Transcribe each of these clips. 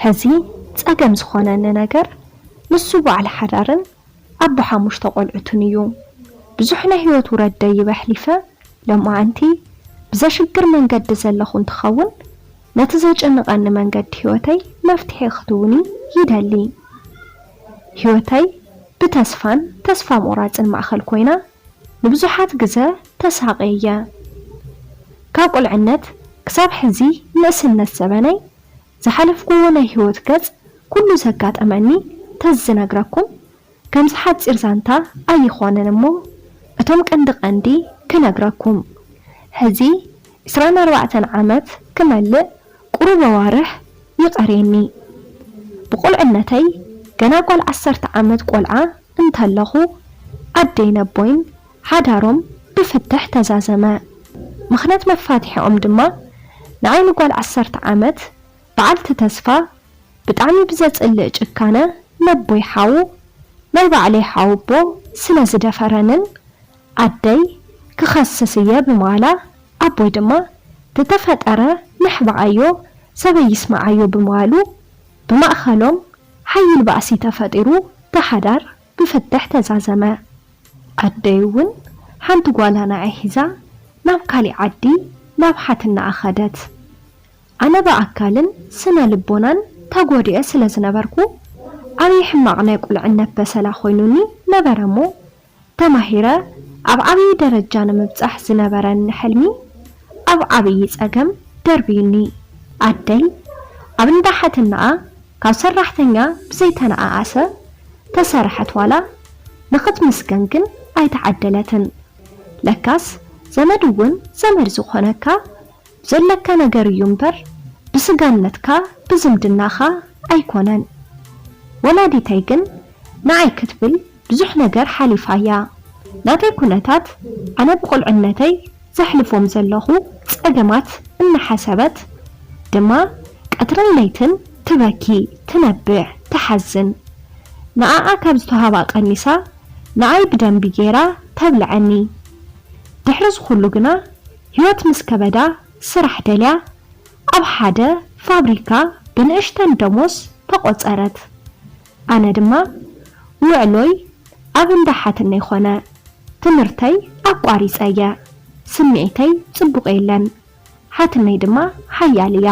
ሕዚ ጸገም ዝኾነኒ ነገር ንሱ በዓል ሓዳርን ኣቦ ሓሙሽተ ቆልዑትን እዩ። ብዙሕ ናይ ህይወት ውረድ ደይበ ኣሕሊፈ፣ ሎማዓንቲ ብዘሽግር መንገዲ ዘለኹ እንትኸውን፣ ነቲ ዘጨንቐኒ መንገዲ ህይወተይ መፍትሒ ክትውኒ ይደሊ። ህይወተይ ብተስፋን ተስፋ ምቑራጽን ማእኸል ኮይና፣ ንብዙሓት ግዘ ተሳቕየ እየ። ካብ ቁልዕነት ክሳብ ሕዚ ንእስነት ዘበነይ ዝሓለፍኩዎ ናይ ህይወት ገጽ ኩሉ ዘጋጠመኒ ተዝነግረኩም ከምዚ ሓጺር ዛንታ ኣይኾነን እሞ እቶም ቀንዲ ቀንዲ ክነግረኩም። ሕዚ ዕስራን ኣርባዕተን ዓመት ክመልእ ቁሩብ ኣዋርሕ ይቐርየኒ። ብቁልዕነተይ ገና ጓል ዓሰርተ ዓመት ቆልዓ እንተለኹ ኣደይ ነቦይን ሓዳሮም ብፍትሕ ተዛዘመ። ምኽንያት መፋትሒኦም ድማ ንዓይ ንጓል ዓሰርተ ዓመት በዓልቲ ተስፋ ብጣዕሚ ብዘጽልእ ጭካነ ነቦይ ሓው ናይ ባዕለይ ሓውቦ ስለ ዝደፈረንን ኣደይ ክኸስስ እየ ብምባላ ኣቦይ ድማ ተተፈጠረ ንሕባኣዮ ሰበይ ይስማዓዮ ብምባሉ ብማእኸሎም ሓይል ባእሲ ተፈጢሩ ተሓዳር ብፍትሕ ተዛዘመ። ኣደይ እውን ሓንቲ ጓላ ንዓይ ሒዛ ናብ ካሊእ ዓዲ ናብ ሓትናኣ ኸደት። ኣነ ብኣካልን ስነ ልቦናን ተጎዲኤ ስለ ዝነበርኩ ዓብዪ ሕማቕ ናይ ቁልዕነት በሰላ ኮይኑኒ ነበረ እሞ ተማሂረ ኣብ ዓብዪ ደረጃ ንምብፃሕ ዝነበረኒ ሕልሚ ኣብ ዓብዪ ፀገም ደርብዩኒ። ኣደይ ኣብ እንዳ ሓትናኣ ካብ ሰራሕተኛ ብዘይተነኣኣሰ ተሰርሐት ዋላ ንኽትምስገን ግን ኣይተዓደለትን። ለካስ ዘመድ እውን ዘመድ ዝኾነካ ብዘለካ ነገር እዩ እምበር ብስጋነትካ ብዝምድናኻ ኣይኮነን። ወላዲተይ ግን ንዓይ ክትብል ብዙሕ ነገር ሓሊፋ እያ። ናተይ ኩነታት ኣነ ብቁልዕነተይ ዘሕልፎም ዘለኹ ጸገማት እናሓሰበት ድማ ቀትርን ለይትን ትበኪ፣ ትነብዕ፣ ትሓዝን። ንኣኣ ካብ ዝተዋህባ ቀኒሳ ንኣይ ብደንቢ ጌራ ተብልዐኒ። ድሕሪ ዝኹሉ ግና ህይወት ምስ ከበዳ ስራሕ ደልያ ኣብ ሓደ ፋብሪካ ብንእሽተን ደሞዝ ተቖጸረት። ኣነ ድማ ውዕሎይ ኣብ እንዳ ሓትነይ ኾነ። ትምህርተይ ኣቋሪጸ እየ። ስምዒተይ ጽቡቕ የለን። ሓትነይ ድማ ሓያል እያ።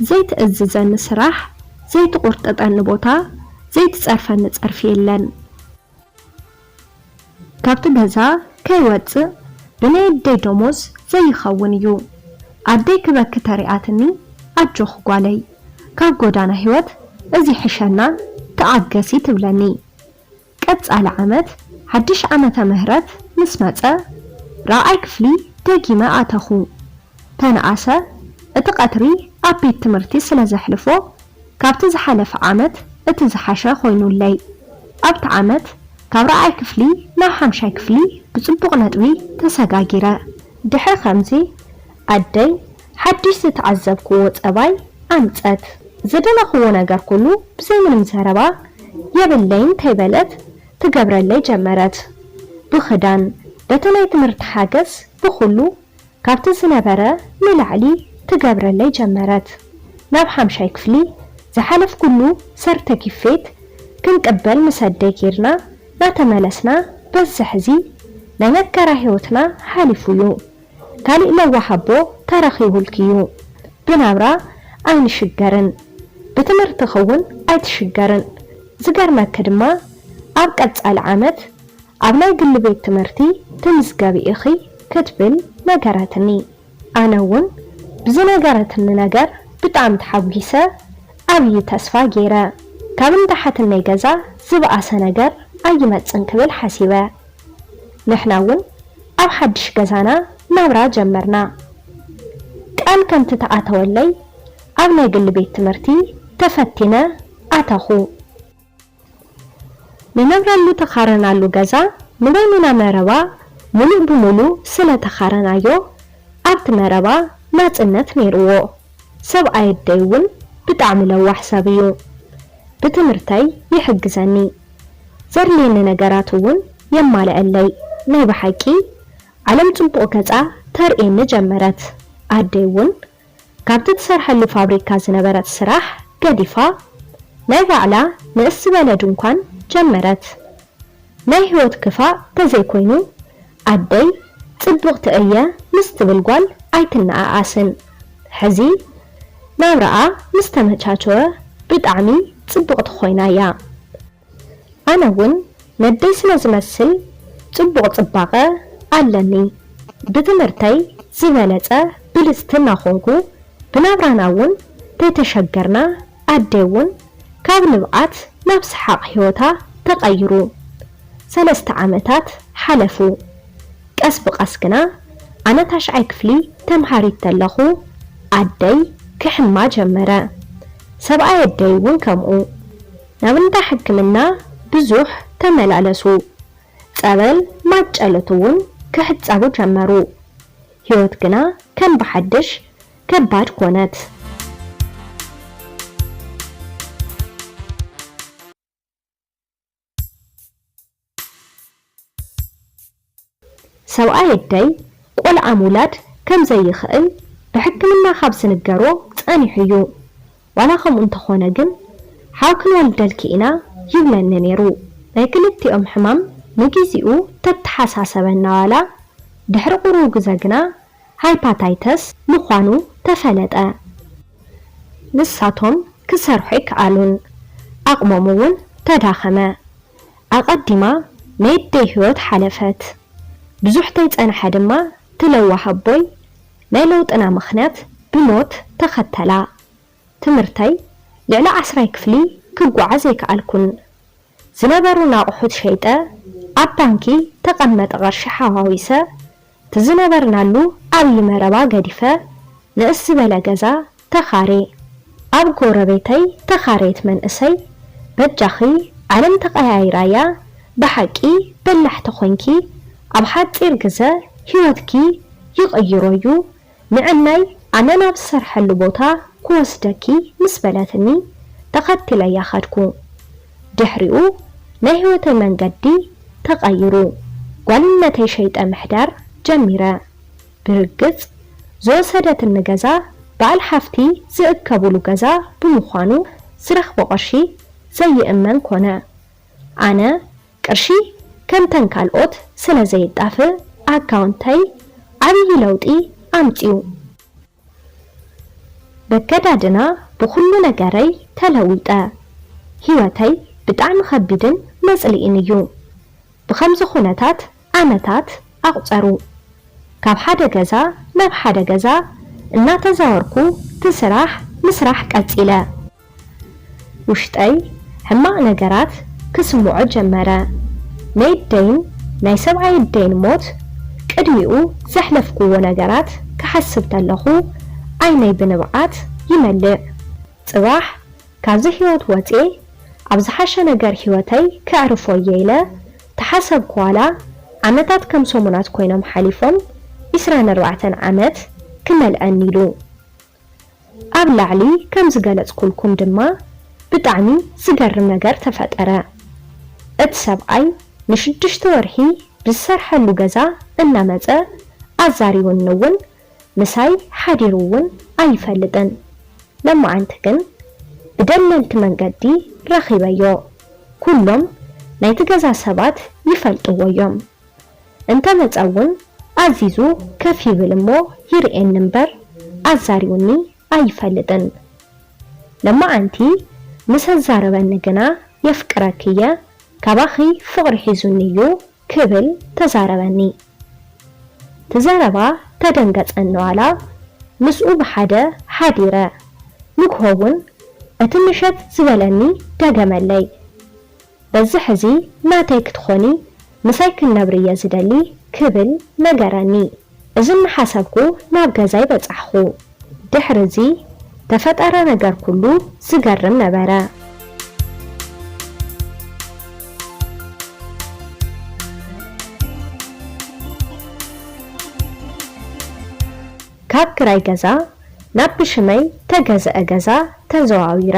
ዘይትእዝዘኒ ስራሕ፣ ዘይትቑርጥጠኒ ቦታ፣ ዘይትጸርፈኒ ጸርፊ የለን። ካብቲ ገዛ ከይወጽእ ብናይ ኣደይ ደሞዝ ዘይኸውን እዩ። ኣደይ ክበኪ ተሪኣትኒ፣ ኣጆኺ ጓለይ፣ ካብ ጎዳና ህይወት እዚ ይሕሸና፣ ተዓገሲ ትብለኒ። ቀጻሊ ዓመት ሓድሽ ዓመተ ምህረት ምስ መጸ፣ ራብዓይ ክፍሊ ደጊመ ኣተኹ። ተነኣሰ፣ እቲ ቀትሪ ኣብ ቤት ትምህርቲ ስለ ዘሕልፎ፣ ካብቲ ዝሓለፈ ዓመት እቲ ዝሓሸ ኮይኑለይ። ኣብቲ ዓመት ካብ ራብዓይ ክፍሊ ናብ ሓምሻይ ክፍሊ ብጽቡቕ ነጥቢ ተሰጋጊረ። ድሕሪ ከምዚ፣ ኣደይ ሓድሽ ዝተዓዘብክዎ ጸባይ ኣምጸት። ዝደለኽዎ ነገር ኩሉ ብዘይ ምንም ዘረባ የብለይን ከይበለት ትገብረለይ ጀመረት። ብኽዳን፣ በቲ ናይ ትምህርቲ ሓገዝ፣ ብኹሉ ካብቲ ዝነበረ ንላዕሊ ትገብረለይ ጀመረት። ናብ ሓምሻይ ክፍሊ ዝሓለፍኩሉ ሰርተኪፌት ክንቅበል ምስ ኣደይ ኬድና ናተመለስና በዚ ሕዚ ናይ መከራ ህይወትና ሓሊፉ እዩ። ካሊእ ለዋህ ኣቦ ተረኺቡልኪ እዩ። ብናብራ ኣይንሽገርን፣ ብትምህርትኺ እውን ኣይትሽገርን። ዝገርመኪ ድማ ኣብ ቀጻሊ ዓመት ኣብ ናይ ግሊ ቤት ትምህርቲ ትምዝገቢ ኢኺ ክትብል ነገረትኒ። ኣነ እውን ብዝነገረትኒ ነገር ብጣዕሚ ተሓጒሰ ዓብዪ ተስፋ ገይረ። ካብ እንዳ ሓትነይ ገዛ ዝበኣሰ ነገር ኣይመጽን ክብል ሓሲበ። ንሕና እውን ኣብ ሓድሽ ገዛና ናብራ ጀመርና። ቃል ከምቲ ተኣተወለይ ኣብ ናይ ግሊ ቤት ትምህርቲ ተፈቲነ ኣተኹ። ንነብረሉ ተኻረናሉ ገዛ ንበይንና መረባ ሙሉእ ብሙሉእ ስለ ተኻረናዮ ኣብቲ መረባ ናጽነት ነይርዎ። ሰብኣይ ኣደይ እውን ብጣዕሚ ለዋሕ ሰብ እዩ። ብትምህርተይ ይሕግዘኒ። ዘድልየኒ ነገራት እውን የማልኣለይ። ናይ ብሓቂ ዓለም ጽቡቕ ገጻ ተርእየኒ ጀመረት። ኣደይ እውን ካብቲ ትሰርሐሉ ፋብሪካ ዝነበረት ስራሕ ገዲፋ ናይ ባዕላ ንእስ ዝበለ ድንኳን ጀመረት። ናይ ህይወት ክፋእ ተዘይኮይኑ ኣደይ ጽብቕቲ እየ ምስ ትብል ጓል ኣይትነኣኣስን። ሕዚ ናብራኣ ምስ ተመቻቸወ ብጣዕሚ ጽብቕቲ ኮይና እያ። ኣነ እውን ነደይ ስለ ዝመስል ጽቡቕ ጽባቐ ኣለኒ። ብትምህርተይ ዝበለጸ ብልጽቲ እናኾንኩ ብናብራና እውን ተይተሸገርና ኣደይ እውን ካብ ንብዓት ናብ ሰሓቕ ህይወታ ተቐይሩ። ሰለስተ ዓመታት ሓለፉ። ቀስ ብቐስ ግና ኣነ ታሽዓይ ክፍሊ ተምሃሪት ተለኹ ኣደይ ክሕማ ጀመረ። ሰብኣይ ኣደይ እውን ከምኡ። ናብ እንዳ ሕክምና ብዙሕ ተመላለሱ። ጸበል ማጨሎት እውን ክሕጸቡ ጀመሩ። ህይወት ግና ከም ብሓድሽ ከባድ ኮነት። ሰብኣይ ኣደይ ቆልዓ ምውላድ ከም ዘይኽእል ብሕክምና ካብ ዝንገሮ ጸኒሑ እዩ። ዋላ ከምኡ እንተኾነ ግን ሓው ክንወልደልኪ ኢና ይብለኒ ነይሩ። ናይ ክልቲኦም ሕማም ንጊዜኡ ተተሓሳሰበና ዋላ ድሕሪ ቁሩብ ግዘ ግና ሃይፓታይተስ ምዃኑ ተፈለጠ። ንሳቶም ክሰርሑ ኣይከኣሉን። ዓቕሞም እውን ተዳኸመ። ኣቐዲማ ናይ ኣደይ ህይወት ሓለፈት። ብዙሕ ተይጸንሐ ድማ እቲ ለዋህ ኣቦይ ናይ ለውጥና ምኽንያት ብሞት ተኸተላ። ትምህርተይ ልዕሊ ዓስራይ ክፍሊ ክጓዓዝ ኣይከኣልኩን። ዝነበሩኒ ኣቑሑት ሸይጠ ኣብ ባንኪ ተቐመጠ ቅርሺ ሓዋዊሰ እቲ ዝነበርናሉ ዓብዪ መረባ ገዲፈ ንእስ ዝበለ ገዛ ተኻርየ። ኣብ ጎረቤተይ ተኻረየት መንእሰይ በጃኺ ዓለም ተቐያይራ እያ ብሓቂ በላሕቲ ኮይንኪ ኣብ ሓፂር ግዘ ህይወትኪ ይቕይሮ እዩ ንዕናይ ኣነ ናብ ዝሰርሐሉ ቦታ ክወስደኪ ምስ በለትኒ ተኸቲለያ ኸድኩ። ድሕሪኡ ናይ ህይወተይ መንገዲ ተቐይሩ። ጓልነተይ ሸይጠ ምሕዳር ጀሚረ። ብርግጽ ዝወሰደትኒ ገዛ በዓል ሃፍቲ ዝእከብሉ ገዛ ብምዃኑ ዝረኽቦ ቅርሺ ዘይእመን ኮነ። ኣነ ቅርሺ ከምተን ካልኦት ስለ ዘይጣፍእ ኣካውንተይ ዓብዪ ለውጢ ኣምጺኡ። በከዳድና ብኹሉ ነገረይ ተለዊጠ። ህይወተይ ብጣዕሚ ኸቢድን መጽልኢን እዩ። ብኸምዚ ኩነታት ዓመታት ኣቑጸሩ። ካብ ሓደ ገዛ ናብ ሓደ ገዛ እናተዛወርኩ እቲ ስራሕ ምስራሕ ቀጺለ። ውሽጠይ ሕማቕ ነገራት ክስምዖ ጀመረ። ናይ ኣደይን ናይ ሰብኣይ ኣደይን ሞት፣ ቅድሚኡ ዘሕለፍክዎ ነገራት ክሓስብ ተለኹ ዓይነይ ብንብዓት ይመልእ። ጽባሕ ካብዚ ህይወት ወጽየ ኣብ ዝሓሸ ነገር ህይወተይ ከዕርፎ እየ ኢለ ተሓሰብኩ ዋላ ዓመታት ከም ሰሙናት ኮይኖም ሓሊፎም ዒስራን ኣርባዕተን ዓመት ክመልኣኒ ኢሉ። ኣብ ላዕሊ ከም ዝገለጽኩልኩም ድማ ብጣዕሚ ዝገርም ነገር ተፈጠረ። እቲ ሰብኣይ ንሽዱሽተ ወርሒ ብዝሰርሐሉ ገዛ እናመጸ ኣዛሪቡኒ እውን ምሳይ ሓዲሩ እውን ኣይፈልጥን። ለማዓንቲ ግን ብደለልቲ መንገዲ ረኺበዮ። ኩሎም ናይቲ ገዛ ሰባት ይፈልጥዎ እዮም። እንተመጸ እውን ኣዚዙ ከፍ ይብል እሞ ይርእየኒ እምበር ኣዛሪቡኒ ኣይፈልጥን። ለማዓንቲ ምስ ኣዛረበኒ ግና የፍቅረኪ እየ፣ ካባኺ ፍቕሪ ሒዙኒ እዩ ክብል ተዛረበኒ። እቲ ዘረባ ተደንገጸኒ ዋላ ምስኡ ብሓደ ሓዲረ። ንግሆ እውን እቲ ምሸት ዝበለኒ ደገመለይ። በዚ ሕዚ ናተይ ክትኾኒ ምሳይ ክንነብር እየ ዝደሊ ክብል ነገረኒ። እዚ እናሓሰብኩ ናብ ገዛይ በጻሕኹ። ድሕሪ እዚ ተፈጠረ ነገር ኩሉ ዝገርም ነበረ። ካብ ክራይ ገዛ ናብ ብሽመይ ተገዝአ ገዛ ተዘዋዊረ።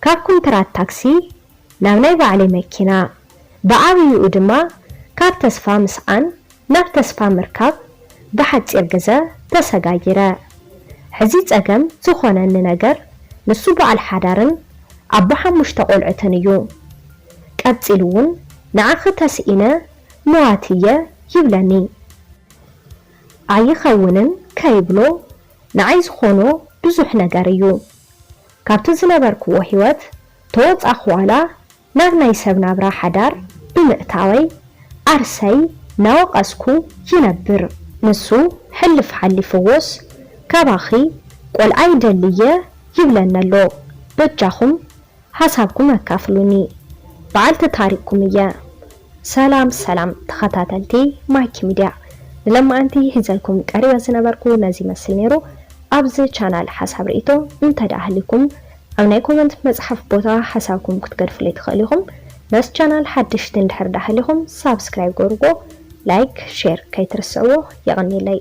ካብ ኩንትራት ታክሲ ናብ ናይ ባዕለይ መኪና፣ ብዓብይኡ ድማ ካብ ተስፋ ምስኣን ናብ ተስፋ ምርካብ ብሓጺር ግዘ ተሰጋጊረ። ሕዚ ጸገም ዝኾነኒ ነገር ንሱ በዓል ሓዳርን ኣቦ ሓሙሽተ ቆልዑትን እዩ። ቀጺሉ እውን ንዓኺ ተስኢነ መዋቲ እየ ይብለኒ። ኣይኸውንን ከይብሎ ንዓይ ዝኾኖ ብዙሕ ነገር እዩ። ካብቲ ዝነበርክዎ ህይወት ተወጻኹ ዋላ ናብ ናይ ሰብ ናብራ ሓዳር ብምእታወይ ዓርሰይ ናወቐስኩ ይነብር። ንሱ ሕልፍ ሓሊፍዎስ ካባኺ ቆልዓ ይደሊ እየ ይብለኒ ኣሎ። በጃኹም ሓሳብኩም ኣካፍሉኒ። በዓልቲ ታሪኽኩም እየ። ሰላም ሰላም ተኸታተልቲ ማይኪ ሚድያ፣ ንለማዓንቲ ሒዘልኩም ቀሪበ ዝነበርኩ ነዚ ይመስል ነይሩ። ኣብዚ ቻናል ሓሳብ ርእይቶ እንተ ደኣ ሃልዩኩም ኣብ ናይ ኮመንት መጽሓፍ ቦታ ሓሳብኩም ክትገድፉለይ ትኽእሉ ኢኹም። ነዚ ቻናል ሓደሽቲ እንድሕር ደኣ ሃሊኹም ሳብስክራይብ ገርዎ፣ ላይክ፣ ሼር ከይትርስዕዎ። የቐንየለይ።